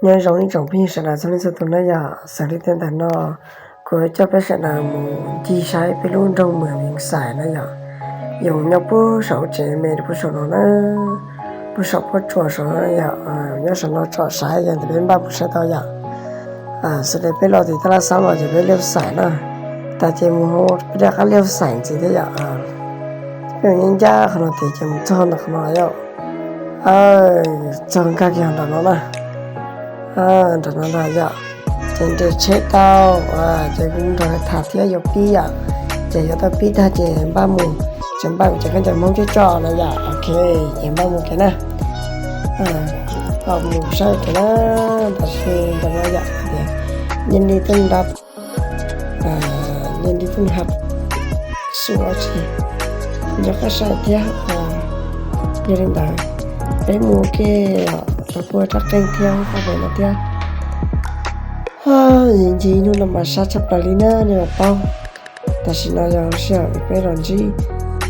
Nyob zoo ib tsoom phooj ywg sawv daws txhua leej txhua tus na yom, xws li tej ntawm no kuv coj peb sawv daws mus ncig saib peb lub nroog Mws Vias Xais na yom. Yus nyob puag saum tsev me rau puag saum no na, puag saum pob tsuas saum no yom, nyob saum no tsom saib yog ntawm peb npaj mus saib tau yom. Xws li peb los tim Taj Laj Xab los ces peb liaj xais na, tas ces mus hauv peb rov qab liaj xais ntxiv thiab yom. Peb mus ncaj ncaj qhov no tias ces mus txog ntawm qhov no yom. Txog nkag kiag nram no na, nram no ntag yom. Ces nres tsheb tau, ces kuv nrog lawv tham thiab yuav pib yom. Ces yuav tau pib tag ces npaj mus, ces npaj mus ces koj cov Hmoob coj coj no yom. Ok, ces npaj mus kev na. Mus saib kev na, tab sis ntawm no yom, nej li tuj nrab, nej li tuj nrab xua tsis nco qab saib thiab. Yog li ntawd, peb mus ua ke los puag rab qeej thiab qab pem no thiab. Ncig ncig hnub no mas sab tshaj plaws li na nej los paub. Tam sim no yog sij hawm peb los ntsib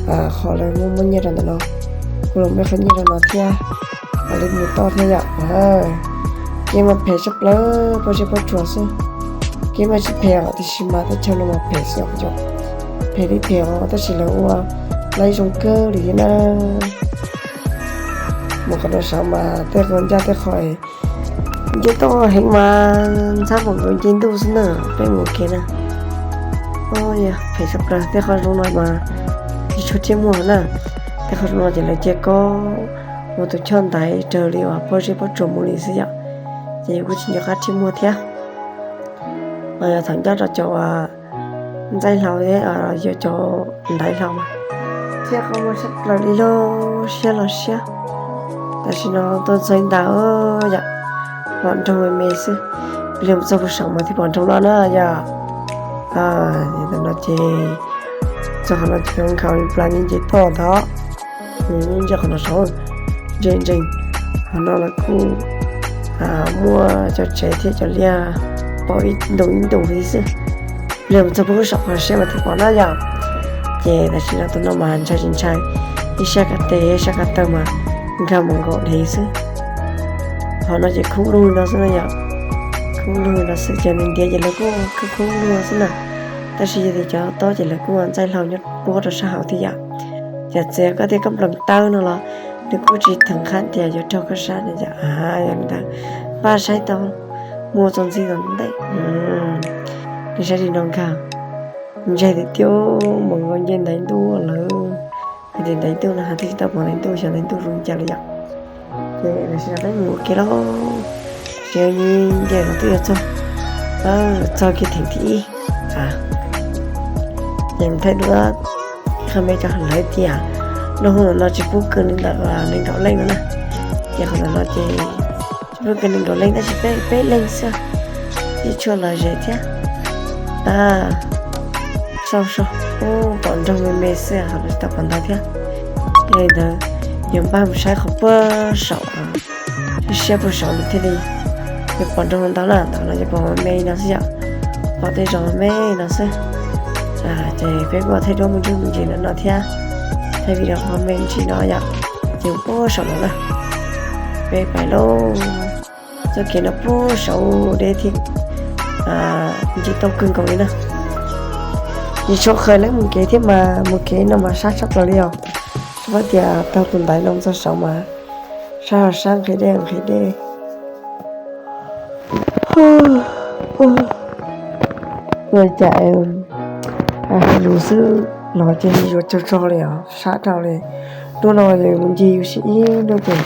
qhov lawv muaj muaj nyiaj rau ntawm no, kuv los muaj qhov nyiaj rau no thiab. Mam li mus toj thiab yom. Kev mas phem tshaj plaws, pob zeb pob tsuas xwb. Kev mas tsis phem os, tiam sis mas teb chaws no mas phem xwb os. Phem li phem os, tab sis lawv ua laib zoo kawg li thiab na. Mus qhov no saud mas tej qhov ncaj tej qhov nce toj heev mas ntxhab npaum nkaus nce ntuj xwb na. Peb mus kev na, phem tshaj plaws. Tej qhov zoo no mas tsis tshua thiaj muag na. Tej qhov zoo no ces lawv cia kob ua tus choj ntaiv raws li uas pob zeb pob tsuas mus li xwb yom. Ces yus kuj tsis nco qab thiaj muag thiab. Yog thaum ncaj rau cov ntxaij hlau thiab yog cov ntaiv hlau mas thiab qhov muag tshaj plaws li lauj, siab los siab. Tam sim no tuaj txog ntawm yom, pom nroog me me xwb. Peb mus txog puag saum mas thiaj pom nroog no na yom. Tam no ces txog qhov no ces nkhaus li plas nce toj ntag, nce qhov no saud ntse ntsees. Qhov no lawv kuj muaj cov tsev thiab cov liaj pom ib ntus ib ntus li xwb. Peb mus txog puag saum qhov siab mas thiaj pom na yom. Ces tam sim no tus no mas ntshai tsis ntshai, ib sab kav tes ib sab kav taw mas nkag mus nkaum dhev xwb. Qhov no ces khub lug no xwb na yom, khub lug no xwb. Cov ntiav ces lawv kuj khub lug xwb na, tab sis yog tias cov tob ces lawv kuj ua ntxaij hlau nyob puag rau sab hauv thiab yom. Ces txiav koj thiaj koj nplees tawb no los nws kuj tsis theem qhab tias yuav raug koj sab no yom. Yog li ntawd npaj saib tau mus txog ntxiv tom ntej. Nej saib li no nkag, ntse tiag tiag, mus nkaus nce ntaiv ntuj lawm. Hais tias ntaiv ntuj no hais tias tsis tau pom ntaiv ntuj, xyov ntaiv ntuj zoo li cas li yom. Ces tam sim no peb mus ua ke lauj, sawv nce los twb yuav txog, txog kiag theem thib ib. Ces mus thaij duab ib qho me rau lawv tias lub hoob no tsis pub kws li ntawm nees nkaum leej no na. Ces qhov ntawm no ces tsis pub kws nees nkaum leej tab sis peb peb leej xwb, ib tshuaj los ze thiab. Sau sau, pom nroog me me xwb, qhov no tsis tau pom ntau thiab. Yog li ntawd, yuav npaj mus saib qhov puag saum, siab siab puag saum no thiaj li yuav pom nroog ntau na. Ntawm no ces pom me me no xwb yom, pom tej zos me me no xwb. Ces peb kuj thaij duab me ntsis me ntsis no no thiab, thaij video qhov me ntsis no yom. Ces puag saum no na, peb pais lauj. Txoj kev no puag saum deb thiab, ntsis tau kawg nkaus li na. Tsis tshua qhia leej mus kev thiab mas mus kev no mas sab tshaj plaws li os. Tsis paub tias taug tus ntaiv no txog saud mas sab sab nqhis dej nqhis dej. Ua cas hais lus xwb los ces yuav tsaug tsaug li os, sab dhau li. Hnub no yus mus ncig yus sim ib hnub ces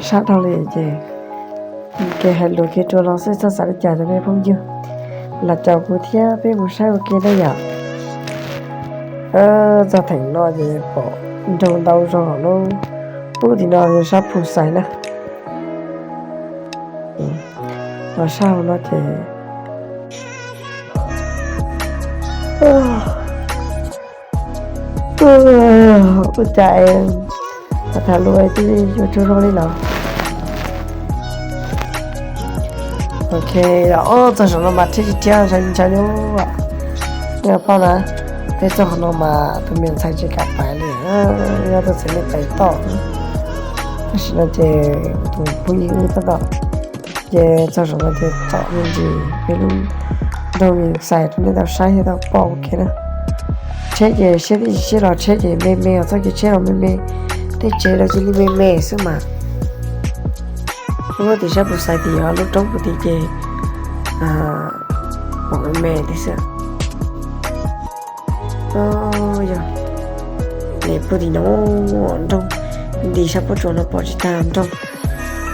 sab dhau li ces kev hais lus kev rua los xwb, txhob xav li cas cov me phooj ywg. Los caum kuv thiab peb mus saib ua ke na yom. Txog theem no ces pom nroog ntau zog lawm. Pub tim no yog sab Phu Xais na. Los sab hauv no ces ua cas tham lus twb yuav tsaug zog li lawm. Ok, ob txog saum no mas thiab tsis thiab ntshai ntshai li. Nej paub na, peb txog qhov no mas tus me ntxhais tsis kam pais li, nyob tus txiv neej pais toj. Tam sim no ces tus phooj ywg wb tab tom Ces txog saum no ces tsom me ntsis peb lub nroog Vias Xais rau nej tau saib thiab tau pom ua ke na. Tsheb ces siab tib si siab los tsheb ces me me os, txoj kev tsheb los me me, tej tsev los cia li me me xwb mas. Lub tim sab puag xaiv tim lub roob puag tim ces pom me me xwb. Yog, nws puag tim no nroog, nti sab puab tsuas no pom tsis tag nroog.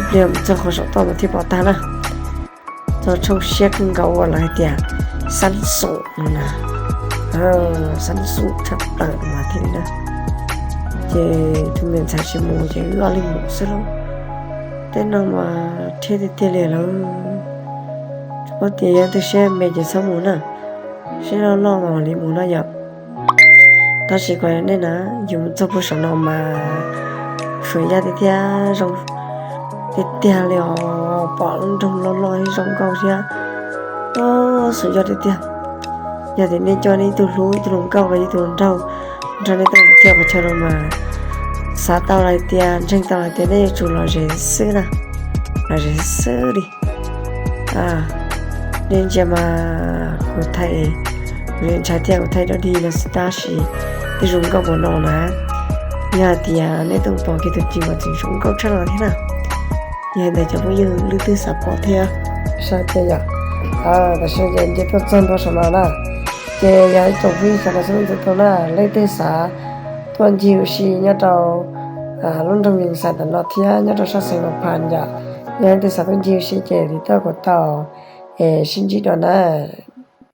Ib pliag mus txog qhov saum toj no thiaj pom tag na. Txog tshooj siab kawg nkaus uas lawv hais tias Xab Xoom no na, Xab Xoom tshaj plaws mas thiaj li na. Ces tus me ntxhais tsis mus ces wb ob leeg mus xwb lauj. Tej no mas rhiab tiag tiag li lawm. Tsis paub tias yog twg siab me ces txhob mus na, siab loj loj mas mam li mus no yom. Tab sis kom nej na, yus mus txog puag saum no mas suav yaj tiag tiag zoo tiag tiag li os, pom lub nroog loj loj thiab zoo nkauj thiab. Suav yaj tiag tiag. Yog tias nej coj nej ib tug hlub ib tug hluas nkauj los ib tug hluas nraug nrog nej tuaj mus thiaj qhov chaw no mas xav tau los hais tias ntseeg tau hais tias nej yuav tsum lom zem xwb na, lom zem xwb li. Nej ntsia mas kuv thaij, kuv ntshai thiab kuv thaij dog dig no xwb tab sis twb zoo nkauj npaum no na. Yog hais tias nej tuaj pom kiag tus cim mas tseem zoo nkauj tshaj no thiab na. Yog li ntawd cov phooj ywg leej twg xav pom thiab saib thiab yom. Tam sim no ces nce tuaj txog ntua saum no na, ces yog ib tsoom phooj ywg sawv daws xub ntxwv tau na, leej twg xav tuaj ncig ua si nyob rau lub nroog Vias Xais ntawm no thiab nyob rau sab xeev Vas Phas yom, yog leej twg xav tuaj ncig ua si ces tiv tauj kuv tau es sib ntsib dua na.